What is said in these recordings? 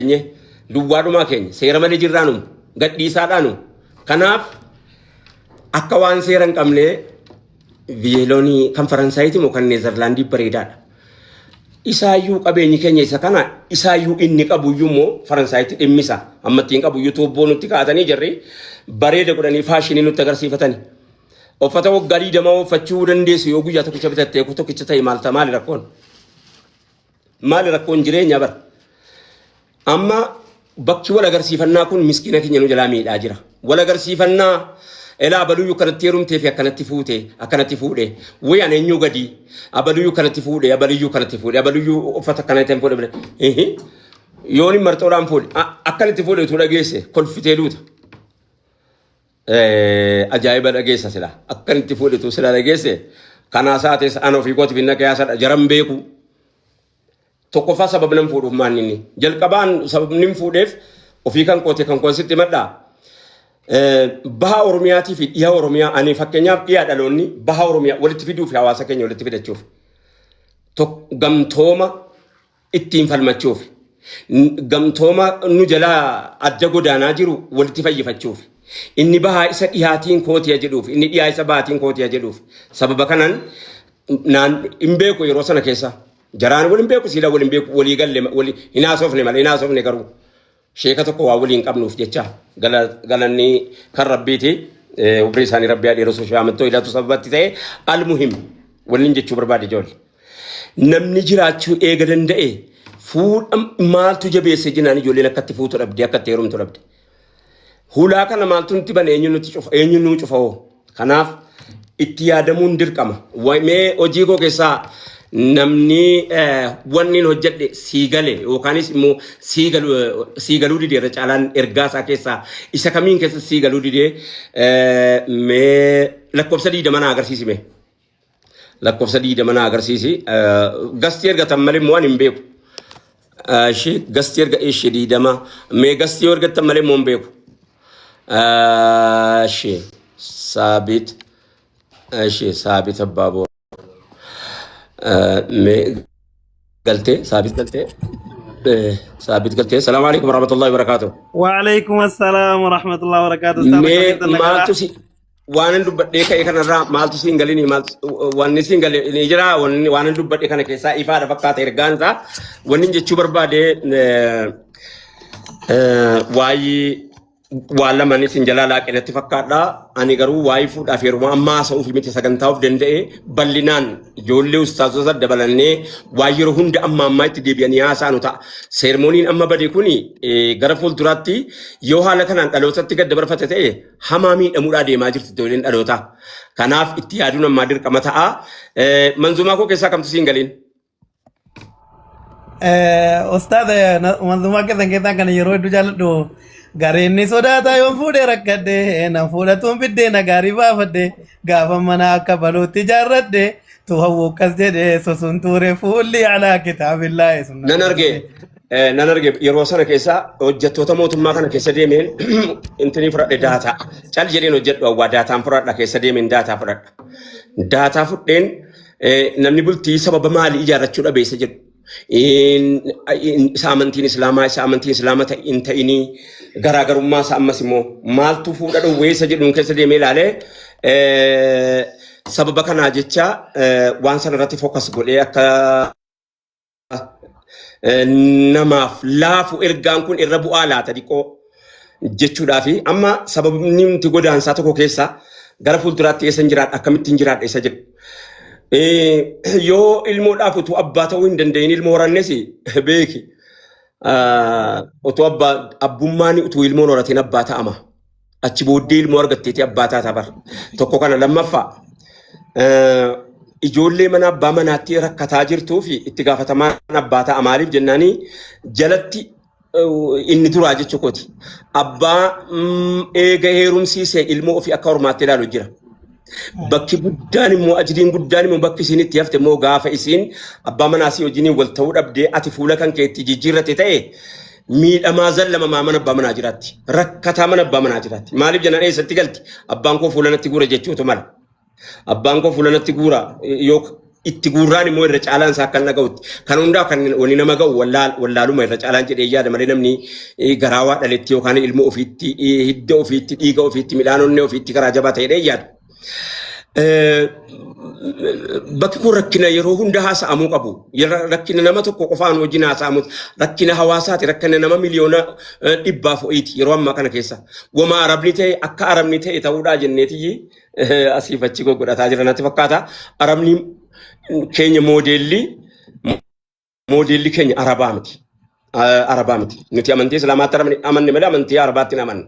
Nye duwwaadhumaa keenya seera malee jirraanum gadhiisaadhaanum. Kanaaf akka waan seera hin qabne viyeeloonii kan Faransaayiti moo kan Neezerlaandii bareedaadha. Isaayyuu qabeenyi keenya isa kana isaayyuu inni qabuyyuu immoo Faransaayiti dhimmisa. Amma ittiin qabuyyuu tuubboo nutti kaa'atanii jirri bareeda godhanii faashinii nutti agarsiifatani. Uffata waggaa 20 uffachuu dandeessu yoo guyyaa tokkicha bitattee tokkicha ta'e maal ta'a maali rakkoon? Maali rakkoon jireenya bara? Amma bakki wal agarsiifannaa kun miskiina keenya nu jalaa miidhaa jira. Wal agarsiifannaa elaa abaluyyuu kanatti heerumtee fi akkanatti fuute akkanatti fuudhe wayi ani eenyuu gadi abaluyyuu kanatti fuudhe abaluyyuu kanatti fuudhe abaluyyuu uffata akkanatti hin fuudhe ehi yoon hin marxoodhaan fuudhe akkanatti fuudhe utuu dhageesse kolfitee duuta. Ajaa'iba dhageessa sila akkanitti fuudhitu sila dhageesse kanaa saates an ofii kootiif hin dhagayaasadha jaran beeku. Tokkoffaa sababni nan fuudhuuf maanni inni jalqabaan sababni hin fuudheef ofii kan koote kan koon sitti madhaa. Baha Oromiyaatii fi dhiha Oromiyaa ani fakkeenyaaf dhiha dhaloonni baha Oromiyaa walitti fiduu fi hawaasa keenya walitti fidachuuf gamtooma ittiin falmachuuf gamtooma nu jalaa adda godaanaa jiru walitti fayyifachuuf inni bahaa isa dhihaatiin kootiya jedhuuf inni dhihaa isa bahaatiin kootiya jedhuuf sababa kanaan naan hin beeku yeroo sana keessa jaraan wal hin beeku siila wal hin beeku walii galle walii hin haasofne malee hin haasofne garuu sheeka tokko waa waliin qabnuuf jecha galanni kan rabbiiti umrii isaanii rabbii haa dheeressu shaamatoo ilaatu sababatti ta'e almuhim waliin jechuu barbaade ijoollee. Namni jiraachuu eega danda'e fuudha maaltu jabeesse jennaan ijoolleen akkatti fuutu dhabde akkatti heerumtu dhabde. Hulaa kana maaltu nutti bane eenyu nutti cufa eenyu nuu cufa hoo? Kanaaf itti yaadamuun dirqama. Mee hojii koo keessaa namni wanni hin hojjedhe sii gale yookaanis immoo sii galuu dide irra caalaan ergaa isaa keessaa isa kamiin keessa sii galuu dide mee lakkoofsa 20 na agarsiisi mee. Lakkoofsa 20 na agarsiisi. Gastii ergatan malee immoo ani hin beeku. Ishee gastii erga ishee 20 mee gastii yoo ergattan malee immoo hin beeku. Ishee saabit ishee saabit abbaaboo mee galtee saabit galtee saabit galtee salaamu alaikum warahmatullahi wabarakatuh. وعليكم السلام ورحمة الله وبركاته أستاذ Mee كم جرتن maaltu si waanan dubbadhee ka'e kanarraa maaltu siin galini maaltu wanni siin gale ni jira wanni waanan dubbadhe kana keessaa ifaadha fakkaata ergaan isaa wanni jechuu barbaade waayii waan lamaan isin jalaa laaqe natti fakkaadha ani garuu waayii fuudhaaf yeroo ammaa haasa'uuf miti sagantaa of danda'e bal'inaan ijoollee ustaazota dabalannee waan yeroo hunda amma ammaa itti deebi'anii haasa'anu ta'a. Seermooniin amma bade kuni gara fuulduraatti yoo haala kanaan dhalootatti gad dabarfate ta'e hamaa miidhamuudhaa deemaa jirti ijoolleen dhalootaa. Kanaaf itti yaaduun ammaa dirqama ta'a. Manzumaa koo keessaa kamtu siin galiin? Ustaad manzumaa keessan keessaa kan yeroo hedduu jaalladhu gareenni sodaataa yoon fuudhee rakkadhe nan fuudhatuun biddeena gaarii baafadhe gaafa mana akka balootti ijaarradhe tuha akkas jedhe sosun tuure fuulli alaa kitaabillaahi sunna Nan arge nan arge yeroo sana keessa hojjettoota mootummaa kana keessa deemeen intinii fudhadhe daataa cal jedheen hojjedhu awwaa daataan fudhadha keessa deemeen daataa fudhadha. Daataa fudheen namni bultii sababa maalii ijaarrachuu dhabe isa jedhu. Isa amantiin islaamaa isa amantiin islaama hin ta'inii garaagarummaa isaa ammas immoo maaltu fuudha dhowwee isa jedhuun keessa deemee ilaalee sababa kanaa jecha waan sana irratti focus godhee akka namaaf laafu ergaan kun irra bu'aa laata diqoo jechuudhaa fi amma sababni nuti godaansaa tokko keessa gara fuulduraatti eessa hin jiraadha akkamittiin jiraadha isa jedhu. Yoo ilmoodhaaf utuu abbaa ta'uu hin danda'in ilmoo horannes beeki. Utuu abbaa abbummaan utuu ilmoon horatiin abbaa ta'ama. Achi booddee ilmoo argatteeti abbaa taata bar. Tokko kana lammaffaa ijoollee mana abbaa manaatti rakkataa jirtuu fi itti gaafatamaan abbaa ta'a maaliif jennaanii jalatti inni duraa jechuu kooti. Abbaa eega heerumsiisee ilmoo ofii akka hormaatti ilaalu jira. Bakki guddaan immoo ajriin guddaan immoo bakki isiin itti hafte immoo gaafa isiin abbaa manaa sii wajjiniin wal ta'uu dhabdee ati fuula kan kee itti jijjiirrate ta'e miidhamaa zallamamaa mana abbaa manaa jiraatti. Rakkataa mana abbaa manaa jiraatti. Maaliif jennaan eessatti galti? Abbaan koo fuula natti guura jechuutu mala. Abbaan koo fuula natti guura yoo Itti guurraan immoo irra caalaan isaa akka dhaga'utti. Kan hundaa kan wanni nama ga'u wallaaluma irra caalaan jedhee yaada malee namni garaa waa dhaletti yookaan ilma ofiitti, hidda ofiitti, dhiiga ofiitti, midhaan onnee ofiitti karaa jabaa ta'edha yaada. Bakki kun rakkina yeroo hunda haasa'amuu qabu. Rakkina nama tokko qofaan wajjin haasa'amu. Rakkina hawaasaati. Rakkina nama miliyoona dhibbaaf ho'iiti yeroo ammaa kana keessa. Wama arabni ta'e akka arabni ta'e ta'uudhaa jenneetiyyi asiif achi goggodhataa jira natti fakkaata. Arabni keenya moodeelli keenya arabaa miti. Arabaa miti. Nuti amantii Islaamaatti amanne malee amantii Arabaatti hin amanne.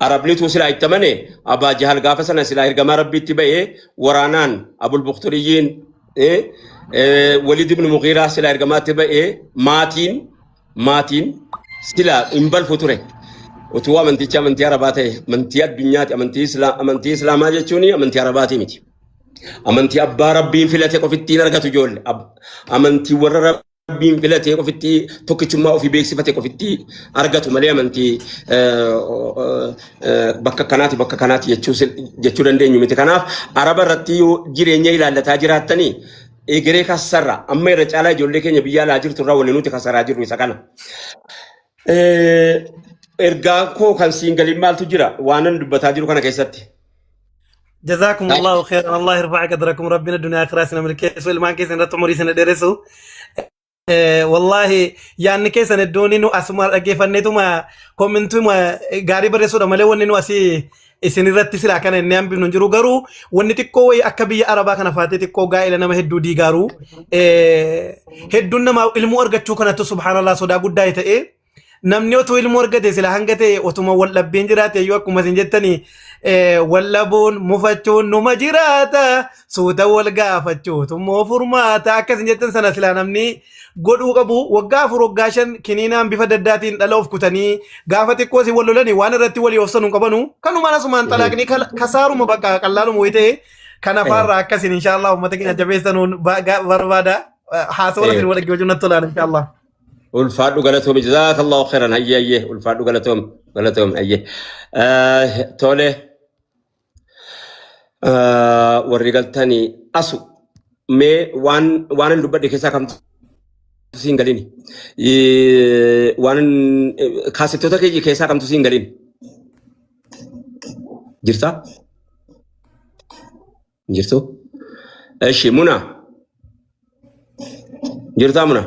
Arabni utuu silaa itti amane Abbaa Jahal gaafa sana silaa ergamaa Rabbiitti ba'ee waraanaan Abul Bukturiyyiin Walid ibn Mughiiraa silaa ergamaatti ba'ee maatiin silaa hin balfu ture. Utuu amantichi amantii Arabaa ta'e amantii addunyaati amantii Islaamaa jechuun amantii Arabaatii miti. Amantii abbaa Rabbiin filate qofittiin argatu ijoollee. Amantii warra Rabbiin filatee qofitti tokkichummaa ofii beeksifate qofitti argatu malee amantii bakka kanaati bakka kanaati jechuu dandeenyu miti. Kanaaf Araba irratti yoo jireenya ilaallataa jiraattanii egeree kassarra amma irra caalaa ijoollee keenya biyya alaa jirtu irraa wanni nuti kasaraa jirru isa kana. Ergaan koo kan siin galiin maaltu jira waanan dubbataa jiru kana keessatti. جزاكم الله خيرا، الله يرفع قدركم، ربنا الدنيا آخرة سنة ملكيسو ilmaan keessan irratti umurii sana dheeressu. Wallahi yaanni keessan iddoon nu asuma dhaggeeffanneetuma commentuma gaarii barreessuudha malee wanni nu asii isin irratti silaa kana inni hambifnu hin jiru. Garuu wanni xiqqoo wayii akka biyya arabaa kana faatee xiqqoo gaa'ela nama hedduu diigaaru, hedduun namaa ilmuu argachuu kanattu subhaanallah sodaa guddaa ta'e. Namni otoo ilmoo argate sila hanga ta'e otuma wal dhabbiin jiraate iyyuu, akkuma isin jettanii wal dhabuun mufachuun numa jiraata, suuta wal gaafachuutu immoo furmaata akka isin jettan sana sila namni godhuu qabu. Waggaa 4, waggaa 5 kiniinaan bifa daddaatiin dhala of kutanii gaafa xiqqoo isin wal lolanii waan irratti walii obsan hin qabanu, kanumaan asumaan xalaaqni kasaaruma bakka qallaaluma wayii ta'e. Kana faarraa akkasiin inshaallah uummata keenya jabeessanuun barbaada. Haasawaa isin wal dhaggeeffachuu natti tolaan inshaallah. Ulfaadhu, galatoomi, jazaakallahu khairan. Hayyee, hayyee, ulfaadhu, galatoomi, galatoomi, hayyee. Tole, warri galtanii asu mee waan hin dubbadhe keessaa kamtu siin galini? Waan kaasettoota kee keessaa kamtu siin galini? Jirtaa? Jirtu? Eshi Muna. Jirtaa Muna?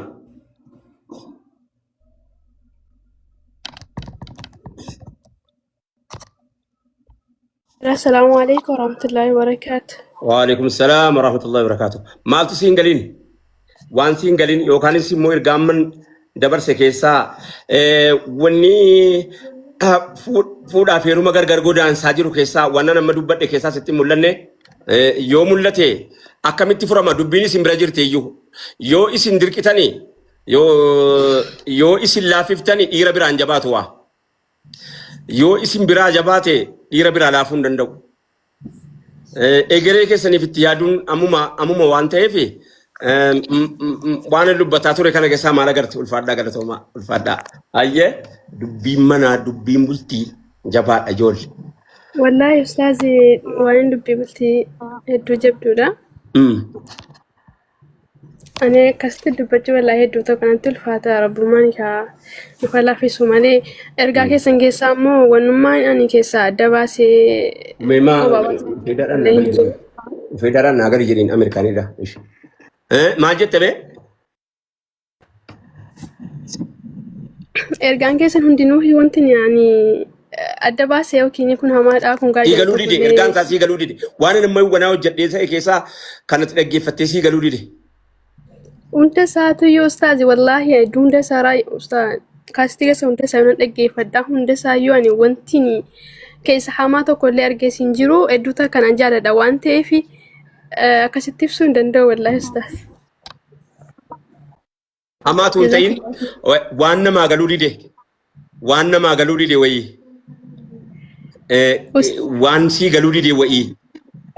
Assalaamu alaikum warahmatullahi wabarakatuh. Waalaikum salaam warahmatullahi wabarakatuh. Maaltu siin galin? Waan siin galin yookaanis immoo ergaamman dabarse keessaa wanni fuudhaaf heeruma gargar godaansaa jiru keessaa waan amma dubbadhe keessaa sitti hin mul'anne. Yoo mul'ate akkamitti furama? Dubbiin isin bira jirti iyyuu yoo isin dirqitanii yoo isin laaffiftanii dhiira biraan jabaatu, waa yoo isin biraa jabaate dhiira biraa laafuu hin danda'u. Egeree keessaniif itti yaaduun ammuma ammuma waan ta'eef waan dubbataa ture kana keessaa maal agarte? Ulfaadhaa, galatoomaa, ulfaadhaa. Hayyee, dubbiin manaa, dubbiin bultii jabaadha ijoollee. Wallaahi ustaazi, waan dubbii bultii hedduu jabduudha. Ani akkasitti dubbachuu wallaahi hedduu tokko natti ulfaata. Rabbummaan kaa nufa laffisu malee ergaa keessan keessaa immoo wannummaan ani keessaa adda baasee Meemaa qophaa baasee feedaadhaan naa illee gadi hin jiru. jedhin. Feedaadhaan naa gadi jedhin Ameerikaanidha. Maal jette bee? Ergaan keessan hundinuu wanti ani adda baasee yookiin kun hamaadha kun Sii gaarii galuu dide, ergaan isaa sii galuu dide. Waan inni ammaa wanaa hojjedhee ta'e keessaa kanatti dhaggeeffattee sii galuu dide. Hunda isaatu iyyuu ustaazi, wallaahi hedduu hunda isaa ustaaz kaastii keessa hunda isaa nan dhaggeeffadha. Hunda isaa iyyuu ani wanti keessa hamaa tokko illee argees hin jiru. Hedduu takka nan jaaladha waan ta'eef akkasitti ibsuu hin danda'u wallaahi ustaaz. Hamaatu hin ta'in, waan namaa galuu dide. Waan namaa galuu dide wayii. Waan sii galuu dide wayii.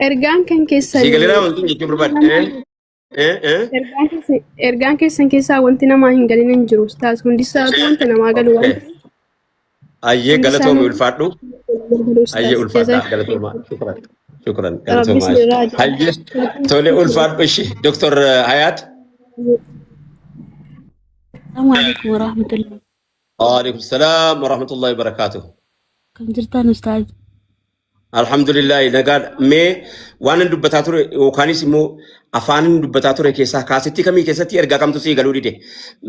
Ergaan kan keessan Sii galeeraa wanti jechuu barbaade. Ergaan keessan keessaa wanti namaa hin galin hin jiru ustaaz. Hundi isaatu wanta namaa galu waan ta'eef. Ayyee, Hundi isaa galatoomi, ulfaadhu. Hayyee Ustaaz. ulfaadhaa Jazaak galatoomaa. Shukran. Shukran Rabbi galatoomaa. isinirraa haa Hayyee jaalatu. tole ulfaadhu ishee Dr. Hayaat. Assalamu alaikum warahmatullahi. Waalaikum salaam wa rahmatullahi wa barakaatuh. Kam jirtan ustaaz? Alhamdulillah nagaan mee waan inni dubbataa ture yookaanis immoo afaan inni dubbataa ture keessaa kaasitti kamii keessatti ergaa kamtu sii galuu dide.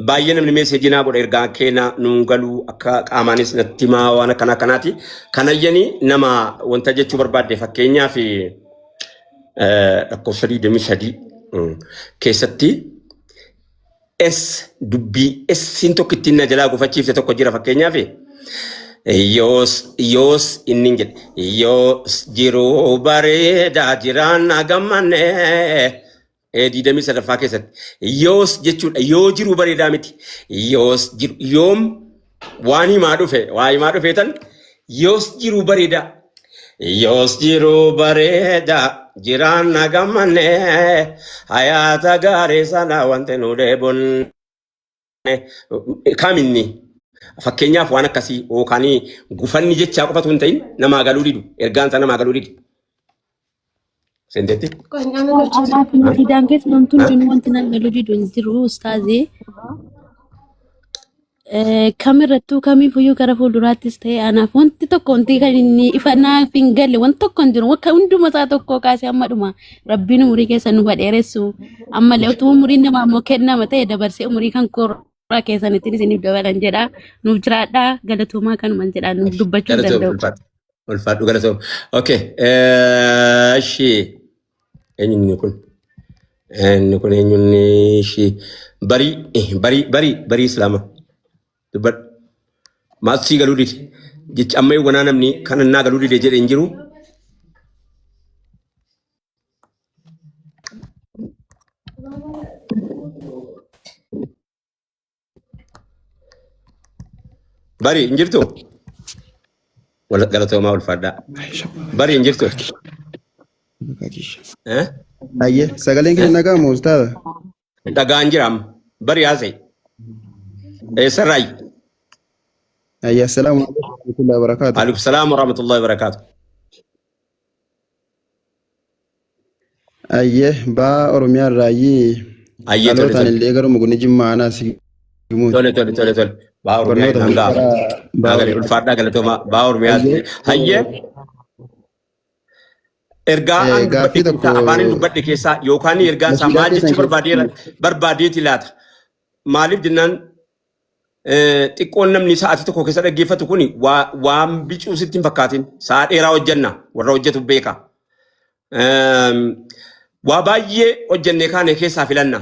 Baay'ee namni meeseejii naa godha ergaa keena nuun galuu akka qaamaanis natti himaa waan akkana akkanaati. Kanayyanii nama wanta jechuu barbaadde fakkeenyaaf lakkoofsa 23 keessatti S dubbii S'n tokko ittiin na jalaa gufachiifte tokko jira fakkeenyaaf yoos yoos inni hin jedhe yoos jiruu bareedaa jiraan na gammanne 23ffaa keessatti yoos jechuudha yoo jiruu bareedaa miti yoos jiru yoom waan himaa dhufe waa himaa dhufe tan yoos jiruu bareedaa yoos jiruu bareedaa jiraan na gammanne hayaata gaarii sana wanti nu dheebonne kaminni fakkeenyaaf waan akkasii yookaan gufanni jechaa qofatu hin ta'in namaa galuu didu ergaan isaa namaa galuu didu. Seenteetti? Anaaf nasiidaan keessa wanti hundinuu wanti nan galu didu hin jiru ustaazee. Kamirrattuu kamiifuyyuu gara fuulduraattis ta'e anaaf wanti tokko wanti kan inni ifa naaf hin galle wanti tokko hin jiru wakka hunduma isaa tokko kaasee amma dhuma rabbiin umurii keessa nu dheeressu ammallee utuu umuriin namaa immoo kennama ta'e dabarsee umurii kan koorraa keessanittiin isiniif dabalan jedha nuuf jiraadhaa galatoomaa kanuman jedha nuuf dubbachuu hin Galatoom danda'u. ulfaadhu. Ulfaadhu galatoom. Okay. Eshi. Eenyunni kun? Inni kun eenyunni ishii? Barii barii barii barii Islaama. Dubbadhu. Maal sii galuu dide? Jechi amma eewwanaa namni kan naa galuu dide jedhe hin jiru. Barii hin jirtu? Galatoomaa ulfaadhaa. Barii hin jirtu? Eh? Ayyee sagaleen keenya dhaga'amu ustaaza. Dhagaan jira amma. Barii haasa'e. Eessarraayi? Ayyee assalaamu alaikum warahmatullahi wabarakaatu. Alaikum salaam wa rahmatullahi wa barakaatu. Ayyee baa Oromiyaa irraayyii Ayyee tole dhalootaan tole. illee garuma guni Jimmaa aanaa Sigimuuti. Tole tole tole tole. Baa Oromiyaa Barnoota hin gara ga'a. baa Galee Oromiyaa. ulfaadhaa galatoomaa. Baa Oromiyaatti. Ayyee Hayyee ergaa an dubbadhe gaaffii keessaa tokko afaanin dubbadhe keessaa yookaan ergaan isaa nashiidaa maal keessan jechuu barbaadeera keessatti barbaadeeti laata. Maaliif jennaan xiqqoon namni sa'aatii tokko keessa dhaggeeffatu kun waan bicuu sitti hin fakkaatin. Sa'a dheeraa hojjenna warra hojjetu beeka. Waa baay'ee hojjennee kaane keessaa filanna.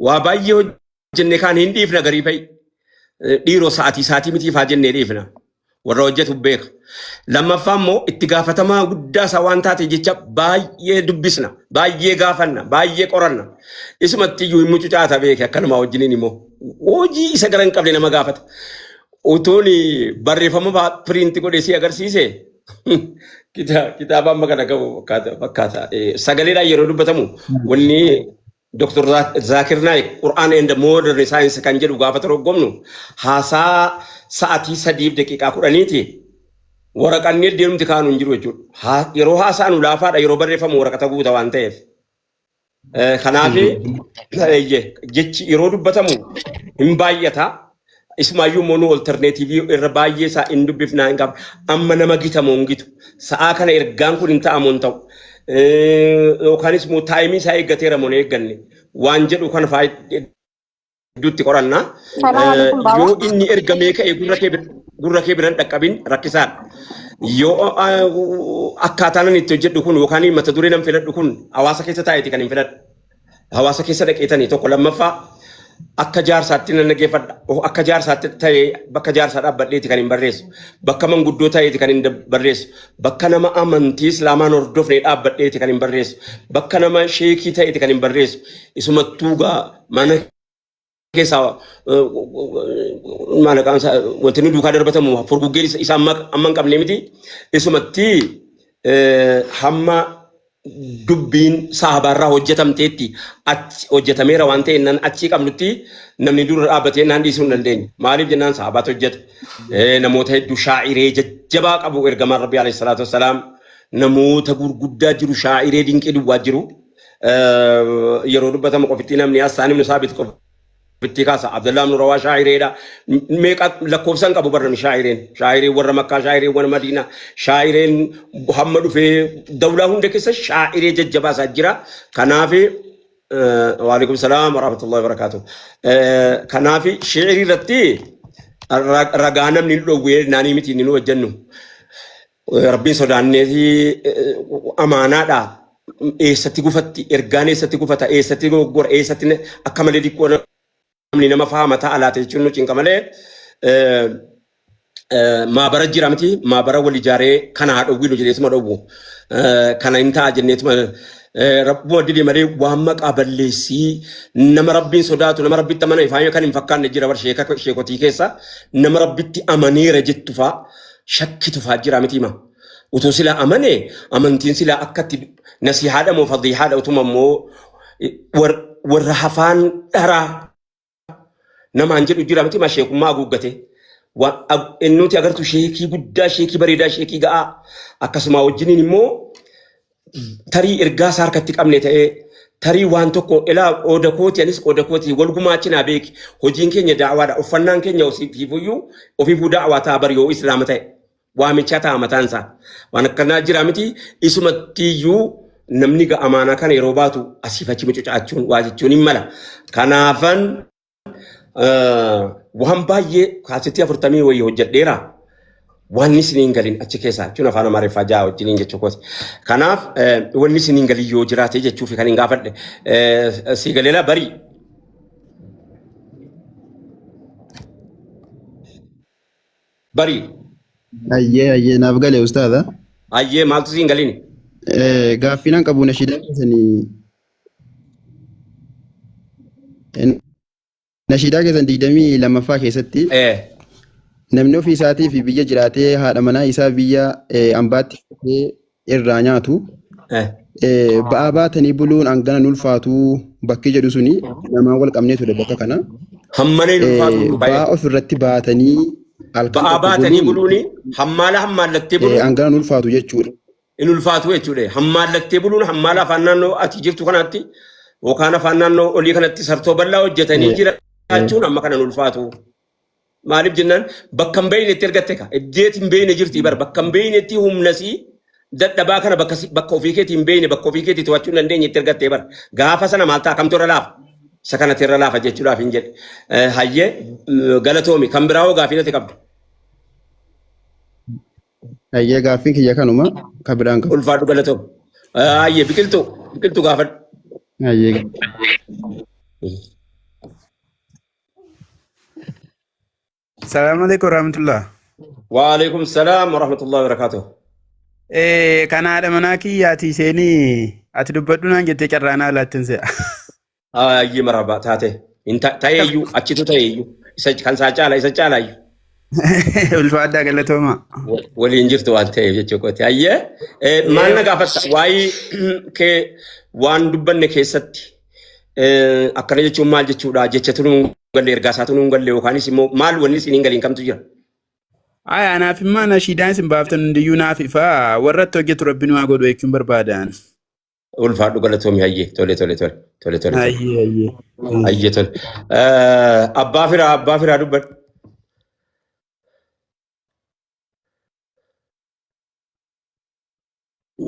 Waa baay'ee hojjennee kaane hin dhiifna garii fa'i. Dhiiroo sa'aatii sa'aatii mitii faa jennee dhiifna. Warra hojjetu beeka. Lammaffaa immoo itti gaafatamaa guddaa isaa waan taate jecha baay'ee dubbisna, baay'ee gaafanna, baay'ee qoranna. Isumatti iyyuu hin mucucaata beeke akkanumaa wajjiniin immoo hojii isa gara hin qabne nama gaafata. Utuun barreeffama piriinti godhee si agarsiise kitaaba amma kana qabu fakkaata. Sagaleedhaan yeroo dubbatamu wanni Dr. Zaakir Naayik Qur'aan and Modern Science kan jedhu gaafa torgommnu haasaa sa'atii 3:10ti. Waraqanni deemti kaanu hin jiru jechuudha. Yeroo haasa'anu laafaadha yeroo barreeffamu waraqata guuta waan ta'eef. Kanaaf jechi yeroo dubbatamu hin baay'ata. Isumaayyuu immoo nu alterneetiivii irra baay'ee isaa hin dubbifnaa hin qabnu. Amma nama gitamu hin gitu. Sa'aa kana ergaan kun hin ta'amu hin ta'u. Yookaanis immoo taayimii isaa eeggateera moo hin eegganne waan jedhu kana fa'aa hedduutti qoranna. Salaam alaikum baaba. Yoo inni ergamee ka'e gurra kee biran dhaqqabin rakkisaadha. Yoo akkaataan ani itti hojjedhu kun yookaan mata duree nan filadhu kun hawaasa keessa taa'eeti kan hin filadhu. Hawaasa keessa dhaqeetanii tokko lammaffaa akka jaarsaatti nan dhaggeeffadha. Oh, Akka jaarsaatti ta'ee bakka jaarsaa dhaabbadheeti kan hin barreessu. Bakka manguddoo ta'eeti kan hin barreessu. Bakka nama amantii Islaamaan hordofne dhaabbadheeti kan hin barreessu. Bakka nama sheekii ta'eeti kan hin barreessu. Isumattuu gaa mana keessaa maalaqaan isaa wanti nu duukaa darbatamu furguggeen isa amma hin qabne miti. Isumatti hamma Dubbiin saahabaarraa hojjetamteetti achi hojjetameera waan ta'e nan achii qabnutti namni dura dhaabbatee naan dhiisuu hin dandeenye. Maaliif jennaan saahabaatu hojjeta. Namoota hedduu shaa'iree jajjabaa qabu ergamaan Rabbii alayhi salaatu wassalaam namoota gurguddaa jiru shaa'iree dinqii duwwaa jiru. Yeroo dubbatamu qofitti namni Hassaan ibn Saabit qofittii kaasa. Abdullah ibn Rawaa shaa'ireedha. Meeqa lakkoofsa hin qabu barnamni shaa'ireen. Shaa'ireen warra Makkaa, shaa'ireen warra Madiinaa, shaa'ireen hamma dhufee dawlaa hunda keessa shaa'iree jajjabaa isaa jira. Kanaaf waalaikum salaam warahmatullahi wabarakatuh. Kanaaf shi'irii irratti ragaa namni nu dhowwee naanii miti inni nu hojjennu. Rabbiin sodaanneeti amaanaadha. Eessatti gufatti ergaan eessatti gufata eessatti dogoggora eessatti akka malee diqqoo namni nama faama ta'a laata jechuun nu cinqa malee maabara jira miti maabara wal ijaaree kana haa dhowwinu jedheetuma dhowwu kana hin ta'a jenneetuma rabbuma dide malee waan maqaa balleessii nama rabbiin sodaatu nama rabbitti amana ifaan kan hin fakkaanne jira bar sheeka sheekotii keessa nama rabbitti amaneera jettu faa shakkitu faa jira miti ma utuu silaa amane amantiin silaa akkatti nasihaadha moo fadiihaadha utuma immoo warra hafaan dharaa namaan jedhu jira miti ma sheekummaa haguuggate. Innuti agartu sheekii guddaa sheekii bareedaa sheekii ga'aa akkasuma wajjiniin immoo tarii ergaa isaa harkatti qabne ta'ee tarii waan tokko ilaa qooda kooti anis qooda kooti wal gumaachinaa beeki hojiin keenya da'awaadha uffannaan keenya ofiifuyyuu ofiifuu da'awaa ta'a bari yoo islaama ta'e waamichaa ta'a mataan isaa waan akkanaa jira miti isumattiyyuu namni ga amaanaa kana yeroo baatu asiif achi mucucaachuun waa jechuun hin mala kanaafan waan baay'ee kaasetii 40 wayii hojjedheera. Wanni isin hin galin achi keessaa jechuun afaan Amaariffaa ja'a wajjiniin jechuu kooti. Kanaaf wanni isin hin galin yoo jiraate jechuuf kan hin gaafadhe. Si galeera barii. Barii. Ayyee ayyee naaf gale ustaadha. Ayyee maaltu si hin galin? Gaaffii nan qabu nashiidaa keessanii Nashiidaa keessan 22ffaa keessatti namni ofii isaatii fi biyya jiraatee haadha manaa isaa biyya ambaatti fudhatee irraa nyaatu ba'aa baatanii buluun hangana hin ulfaatu bakki jedhu suni namaan wal qabnee ture bakka kana. Hammana hin ulfaatu Ba'aa ofirratti baatanii halkan Ba'aa tokko baatanii buluun buluuni hammaala hammaallattee buluun hangana hin ulfaatu jechuudha. In ulfaatu jechuudha. Hammaallattee buluun hammaala afaan naannoo ati jirtu kanaatti yookaan afaan naannoo olii kanatti sartoo bal'aa hojjetanii jiraachuun amma kana hin ulfaatu. Maaliif jennaan bakka hin beeknetti ergatte ka iddeet hin beekne jirti bar bakka hin beeknetti humnasii dadhabaa kana bakka bakka ofii keetii hin beekne bakka ofii keetii to'achuu hin dandeenye itti ergattee bar gaafa sana maal ta'a kamtu irra laafa isa kanatti irra laafa jechuudhaaf hin jedhe. Hayyee galatoomi kan biraa hoo gaafii natti qabdu. Hayyee gaaffiin kiyya kanuma ka biraan qabu. Ulfaadhu galatoom. Hayyee biqiltuu biqiltuu gaafadhu. Hayyee. Salaam alaikum warahmatullah. Waalaikum salaam warahmatullahi wabarakatuh. Kan haadha manaa kiyyaatii seenii ati dubbadhu naan jettee carraanaa laattin se'a. Ayyee marhaba taate. Hin ta'eeyyuu achitu ta'eeyyuu isa kan isaa caala isa caalaayyuu. Ulfaadhaa galatoomaa. Waliin jirtu waan ta'eef jechuu kooti. Ayyee maal na gaafatta waa'ee kee waan dubbanne keessatti akkana jechuun maal jechuudha jecha tunuu hin galle ergaa isaa tunuu hin galle yookaanis immoo maal wanni isin hin galiin kamtu jira. Ay anaaf immoo nashiidaan isin baaftan hundiyyuu naaf ifa warra itti hojjetu rabbi nu haa godhu jechuun barbaadan. Ulfaadhu galatoomi hayyee tole tole tole tole tole tole Hayyee hayyee. hayyee tole. Abbaa firaa abbaa firaa dubbadhu.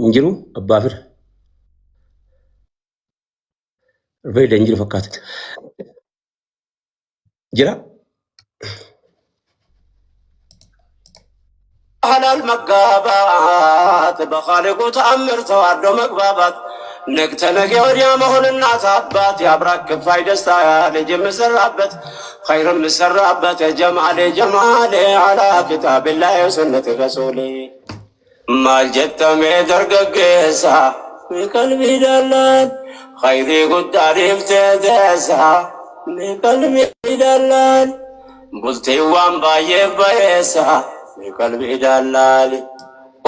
Hin jiru abbaa fira. Rufeeda hin jiru fakkaata. Jira? ሐላል መጋባት በኻሊቁ ተአምር ተዋርዶ መግባባት ነገ ተነገ ወዲያ መሆን እናት አባት የአብራክ ክፋይ ደስታ ልጅ የምሰራበት ኸይር የምሰራበት ጀማሌ ጀማሌ አላ ኪታቢላሂ ወሱነቲ ረሱሊ maal jettamee dargaggeessa mi qalbii dallaan khayrii guddaa dhiiftee teessa mi qalbii dallaan bultiin waan baay'eef bayeessa mi qalbii dallaali.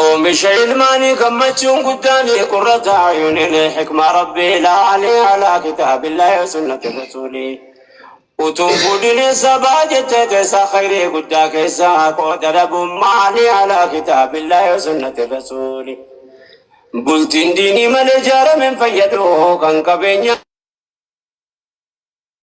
Oomisha ilmaanii gammachuun guddaan qurrata ayuuniin hikmaa rabbii ilaalee alaa kitaabillaahi wa sunnati rasuulii. Utuun fuudhin sabaa jettee teessaa khayrii guddaa keessaa qooda dhabuun maali alaa kitaabillaahi wa sunnati rasuulii. Bultiin diinii malee ijaarame hin fayyadu kan qabeenya.